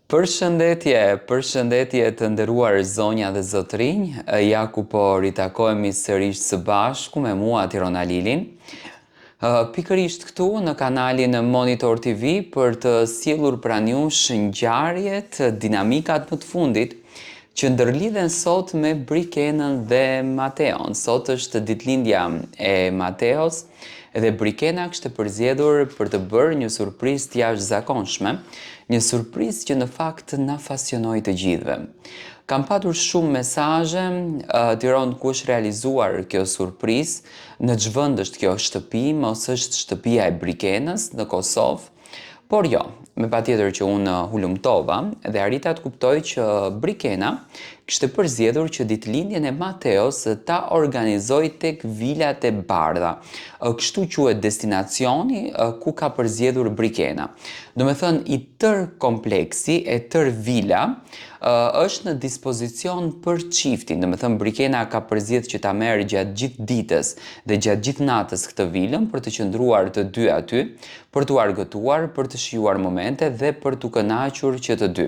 Përshëndetje, përshëndetje të nderuar zonja dhe zotërinj, ja ku po ritakohemi sërish së bashku me mua Tiron Alilin. Pikërisht këtu në kanalin Monitor TV për të sjellur pranë jush ngjarjet, dinamikat më të fundit që ndërlidhen sot me Brikenën dhe Mateon. Sot është ditëlindja e Mateos dhe Brikena kishte përzgjedhur për të bërë një surprizë të jashtëzakonshme, një surprizë që në fakt na fascinoi të gjithëve. Kam patur shumë mesazhe, Tiron ku është realizuar kjo surprizë, në ç'vend është kjo shtëpi, mos është shtëpia e Brikenës në Kosovë, Por jo, me patjetër që unë hulumtova dhe arrita të kuptoj që Brikena kishte përzgjedhur që ditëlindjen e Mateos ta organizojë tek Vilat e Bardha. Kështu quhet destinacioni ku ka përzgjedhur Brikena. Domethënë i tërë kompleksi, e tërë vila është në dispozicion për çiftin. Domethënë Brikena ka përzgjedhur që ta merr gjatë gjithë ditës dhe gjatë gjithë natës këtë vilën për të qëndruar të dy aty, për t'u argëtuar, për të shijuar momente dhe për t'u kënaqur që të dy.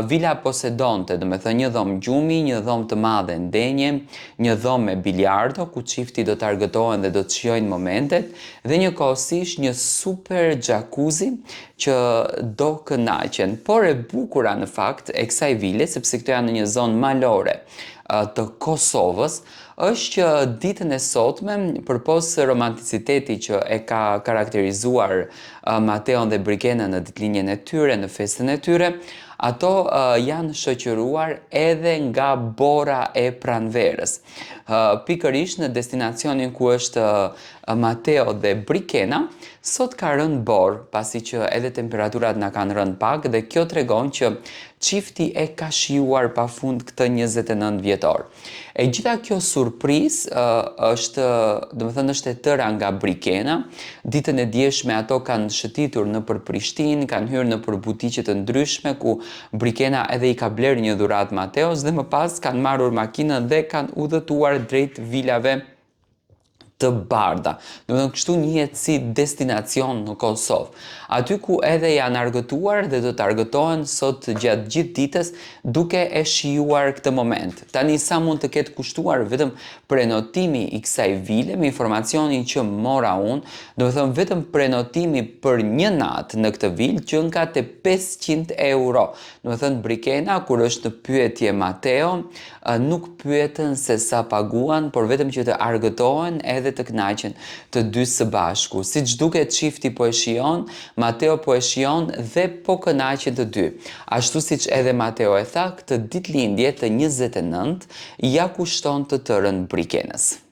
Vila posedonte, domethënë një dhomë gjumi, një dhomë të madhe ndenje, një dhomë me biliardo ku çifti do të argëtohen dhe do të shijojnë momentet dhe njëkohësisht një super jacuzzi që do kënaqen. Por e bukura në fakt e kësaj vile, sepse këto janë në një zonë malore të Kosovës, është që ditën e sotme, përpos romanticiteti që e ka karakterizuar Mateon dhe Brikenën në ditëlindjen e tyre, në festën e tyre, ato janë shoqëruar edhe nga bora e pranverës. Pikërisht në destinacionin ku është Mateo dhe Brikena, sot ka rënë borë, pasi që edhe temperaturat na kanë rënë pak dhe kjo tregon që çifti e ka shijuar pafund këtë 29 vjetor. E gjitha kjo surprizë është, domethënë është e tëra nga Brikena. Ditën e djeshme ato kanë shëtitur nëpër Prishtinë, kanë hyrë nëpër butiqe të ndryshme ku Brikena edhe i ka blerë një dhuratë Mateos dhe më pas kanë marrur makinën dhe kanë udhëtuar drejt vilave të bardha. Domethënë kështu njihet si destinacion në Kosovë. Aty ku edhe janë argëtuar dhe do të argëtohen sot gjatë gjithë ditës duke e shijuar këtë moment. Tani sa mund të ketë kushtuar vetëm prenotimi i kësaj vile me informacionin që mora unë, domethënë vetëm prenotimi për një natë në këtë vilë qenka te 500 euro. Domethënë Brikena kur është në pyetje Mateo, nuk pyetën se sa paguan, por vetëm që të argëtohen edhe të kënaqen të dy së bashku. Siç duket çifti po e shijon, Mateo po e shijon dhe po kënaqen të dy. Ashtu siç edhe Mateo e tha, këtë ditëlindje të 29 ia kushton të tërën Brikenës.